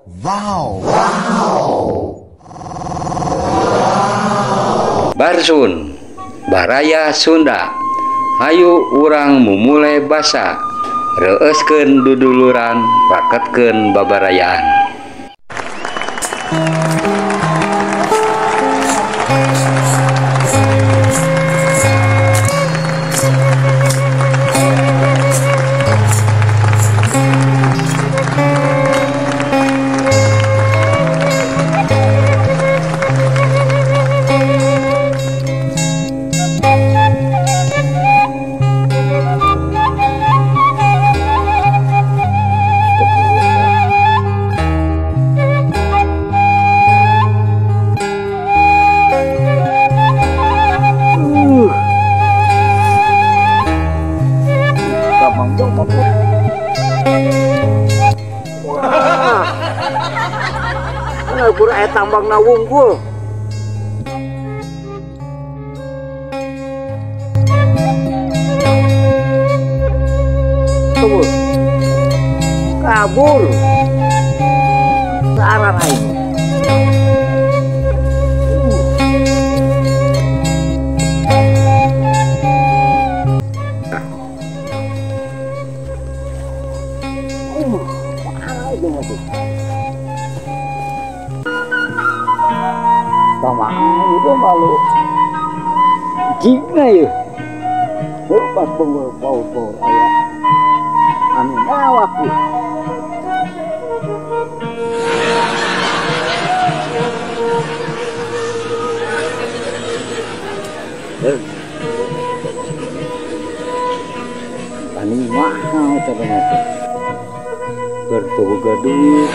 Wow. Wow. Barsun, Baraya Sunda. Hayu urang mumule basa, reueuskeun duduluran, raketkeun babarayaan. Tambang na wungkul. Tunggu. Kabur. Searah aing. Parah itu tuh. Sama itu malu jigna ya pas penggol bau-bau ayah anu nawak ya. Tani mahal ternyata bertuh duit.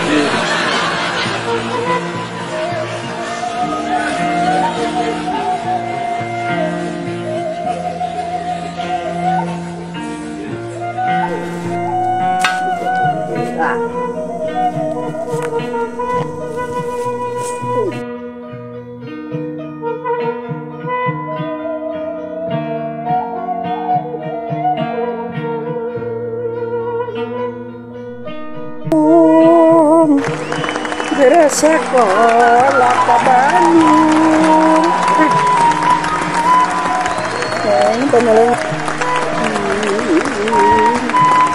Sekolah ke Bandung.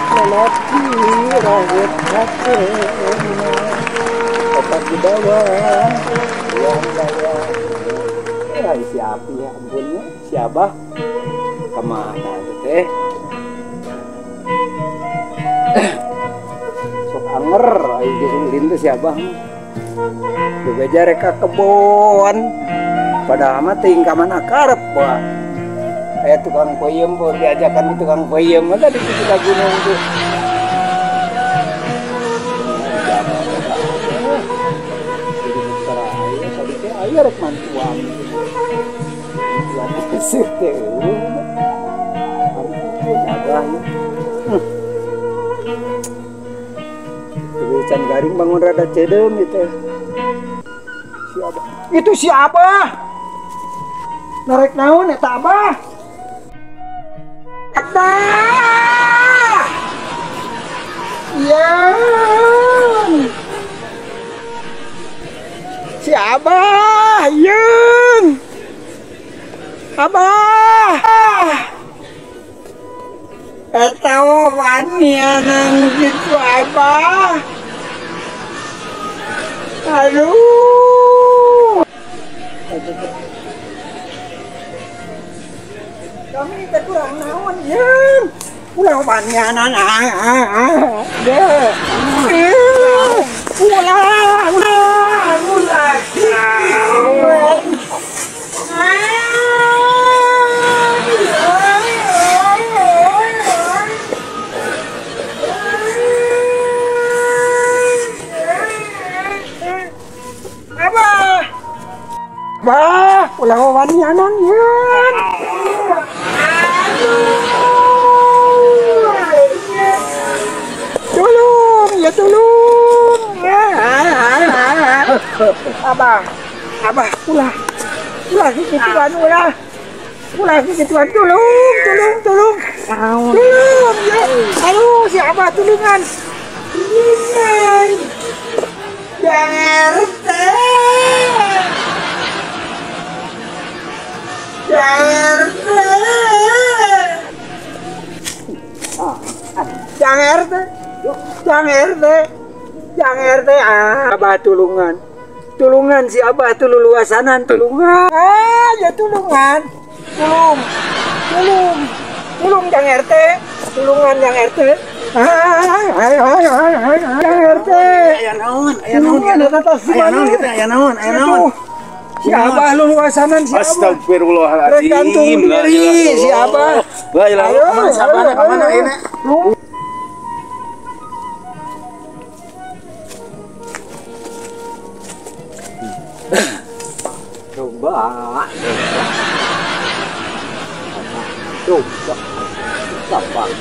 Lelaki rambut otak di bawah. Ya, si api ya ampunnya, si Abah kemana itu teh? Sok anger, ayo geus teh si Abah. Bebeja reka kebon, padahal mah teuing ka mana karep wah. Aya tukang peuyeum pur diajakan ke tukang peuyeum mah tadi di gunung tuh. Tadi teh aya rek mantuan. Mantuan seuh teh. Abah ya. Can garing bangun rada cedem gitu. Siapa? Itu siapa? Narek naon eta Abah? Abah! Yeun. Si Abah, yeun. Abah. Eta wanianan kitu Abah. Aduh. Kami teh kurang naon yeun. Ulah wanianan ah. Deh. Ulah, ulah, ulah. Bah, ulah wanianan yeun. Tolong, ya tolong. Abah, abah, ulah. Ulah kikituan, ulah. Ulah kikituan, tolong, tolong, tolong. Tolong, ya. Aduh, si Abah tulungan. Tulungan. Jang RT Abah tulungan. Tulungan si Abah tuh luluasanan tulungan. Ah ya tulungan. Tulung. Tulung. Tulung Jang RT. Tulungan Jang RT. Jang RT. Aya naon? Aya naon? Aya naon kitu? Aya naon? Aya naon? Si Abah luluasanan si Abah. Astagfirullahaladzim. Gantung diri si Abah. La ilaha illallah. Sabana ka mana ini? Coba. Coba.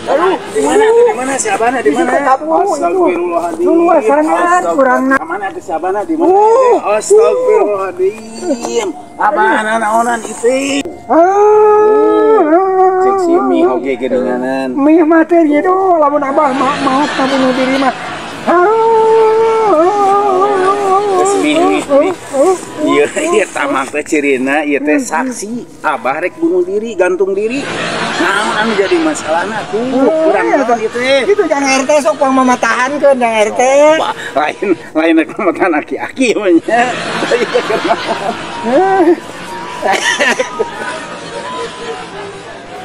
Aduh, di mana tuh? Di mana si Abana? Di mana? Astagfirullahaladzim. Luluasanan kurang. Mana tuh si Abana? Di mana? Astagfirullahaladzim. Abana naonan itu. Cek si mi oge geuninganan. Mi mah teh gitu, lamun Abah maot bunuh diri mah. Iya, iya tamang teh cirina, ieu teh saksi Abah rek bunuh diri, gantung diri. Naon anu jadi masalahna tuh, kurang naon ieu teh. Itu Jang RT sok pang mamatahankeun Jang RT. Lain lain rek mamatahan aki-aki mah nya. Ieu keur naon.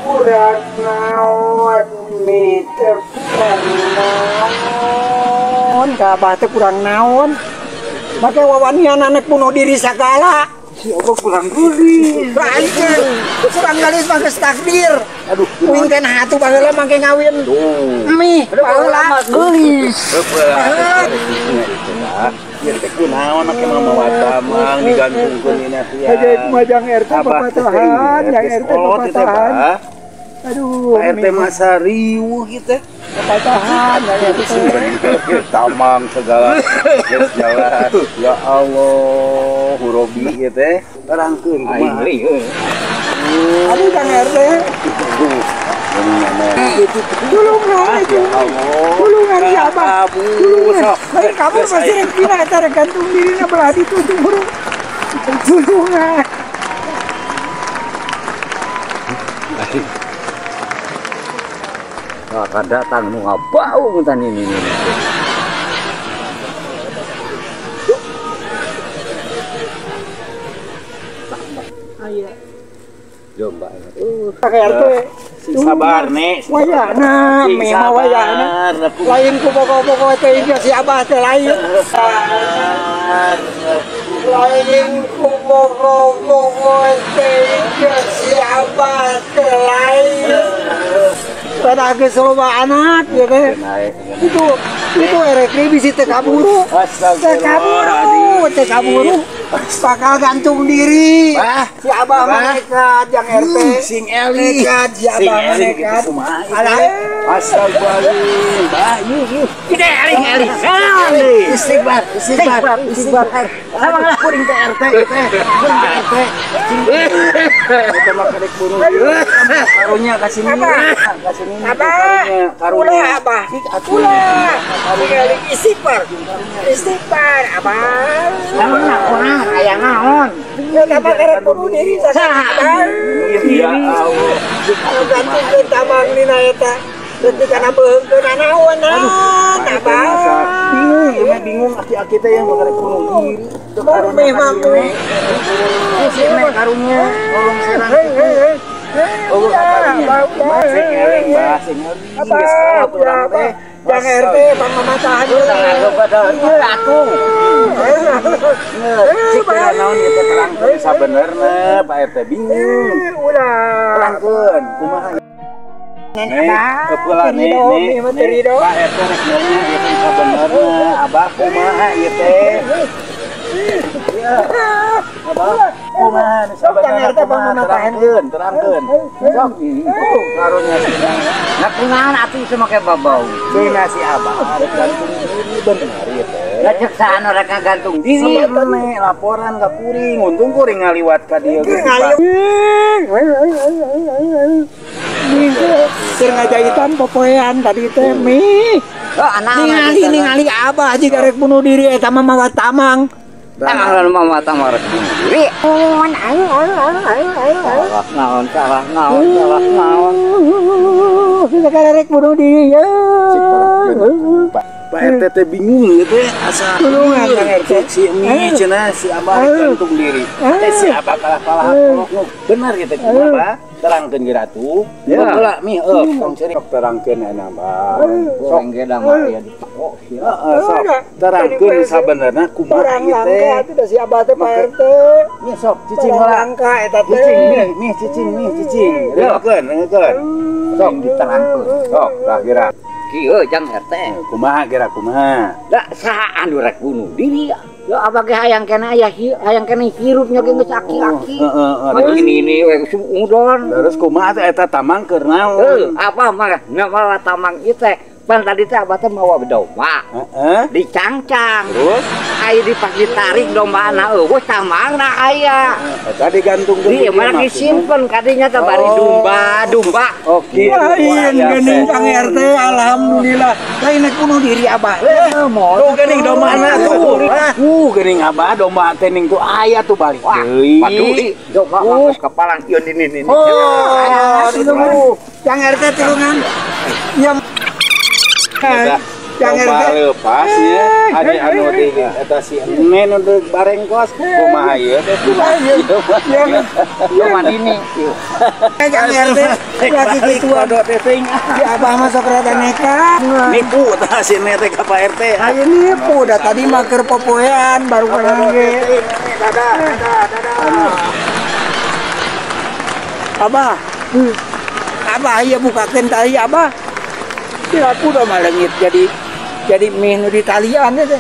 Kurang naon mi teh kurang naon, ka Abah teh kurang naon. Make wawanian anak bunuh diri sagala. Si Abah kurang geulis. Lain kurang geulis mah geus takdir. Aduh, kuing teh nah atuh baheula mangke ngawin. Mih, baheula geulis. Ieu teh kunaon make mamawa tamang digantungkeun dina tiang. Aja kumaha Jang RT papatahan, Jang RT papatahan. Aduh, Pak RT masa riuh gitu. Papatahan Jang RT. Tamang segala jalan. Ya Allah, hurobi ieu teh terangkeun kumaha. Aduh Jang RT. Tulungan itu. Tulungan si Abah. Tulungan. Lain kabur pasti rek pina eta rek gantung dirina belah ditu buru. Tulungan. Akan datang nu ngabau tan ini. Aya. Domba. Pak RT. Sing sabar nek. Wayahna, memang wayahna. Lain ku pokok-pokok teh ieu si Abah teh lain. Lain ku pokok-pokok teh ieu si Abah teh lain. Pada geus loba anak ya teh. Itu erek bisi teu kaburu. Teu kaburu, teu kaburu. Bakal gantung diri. Si Abah mah nekat Jang RT. Sing eling. Nekat si Abah mah nekat. Alah. Astagfirullahaladzim. Bah, yuk yuk. Kita eling-eling. Istighfar, istighfar, istighfar. Sama kuring teh RT teh. Kuring teh RT. Eta mah karek bunuh diri. Karunya ka sini. Ka sini. Abah. Karunya. Ulah Abah. Ulah. Eling istighfar. Istighfar Abah. Naon aya naon? Ya dapat erek bunuh diri saha Abah. Ya Allah. Gantungkeun tamang dina eta. Leutik kana beheungkeun naonan Abah. Bingung, ieu mah bingung aki-aki teh yang bakal bunuh diri. Karunya memang. Si meh karunya tolong serang. Oh, karunya. Sing eling, Bah, sing eling. Abah, ulah Jang RT pang mamatahan ieu atuh. Cik teh naon ieu teh terangkeun sabenerna Pak RT bingung. Ulah. Terangkeun kumaha. Nih, kepeula nih, nih. Pak RT rek nanya ieu teh sabenerna Abah kumaha ieu teh. Abah kumaha nu sabenerna kumaha terangkeun, terangkeun. Sok, karunya si Nah kunaon atuh ieu make babau. Cenah si Abah rek gantung diri bener ieu teh. Lah cek saha anu rek ngagantung diri. Sebenarnya laporan ka kuring, untung kuring ngaliwat ka dieu geus. Keur ngajahitan popoean tadi teh mi. Oh, ningali Abah jiga rek bunuh diri eta mah mawa tamang. Tamang mah tamang rek bunuh diri. Salah naon, salah naon, salah naon. Kita rek bunuh diri ya. Pak RT teh bingung gitu ya, asa Tulungan, Kang RT. Si Emi cenah si Abah gantung diri. Eh si Abah kalah-kalah kolok. Benar gitu kumaha, Bah? Terangkeun ge ratu. Ya. Heula mi heuh tong ceurik terangkeun ayeuna, Bah. Sok ge da mah aya dipako sia. Heeh, sok terangkeun sabenerna kumaha Barang ieu teh. langka atuh da si Abah teh Pak RT. Mi sok cicing Barang heula. langka eta teh. Cicing mi, mi cicing mi cicing. Dengekeun, dengekeun. Sok diterangkeun. Sok tah geura. Kieu jang RT. Kumaha geura kumaha? Da saha anu rek bunuh diri? Ya abah ge hayang keneh aya hayang keneh hirupnya ge geus aki-aki. Heeh, heeh. Ini ini we suudon. Terus kumaha teh eta tamang keur naon? Heuh, apa mah mawa tamang ieu teh. Pan tadi teh abah teh mawa domba. Heeh. Dicangcang. Terus Aya di pas ditarik dombana eueuh tamangna aya. eta digantung Di mana disimpen kadinya teh bari domba, domba. Oh, gitu. Lain geuning Kang RT, alhamdulillah. Lain nek bunuh diri Abah. Tuh geuning dombana tuh. Geuning Abah domba teh ning tuh aya tuh balik deui. Paduli domba mah geus kepalang ieu ini ini. Oh, tulungan. Kang RT tulungan. Ya. Eta Kang domba RT. leupas nya. Adi anu di eta si Enen nu barengkos kumaha ieu teh? Kumaha ieu? Ieu mah dini. Kang RT lagi gituan. Si Abah mah sok rada nekat. Nipu tah si Enen teh ka Pak RT. Ayo nipu dah tadi mah keur popoean baru kenal ge. Dadah, dadah, dadah. Abah. Abah ieu bukakeun tali Abah. Kira aku udah mah leungit jadi mih nu ditalian teh.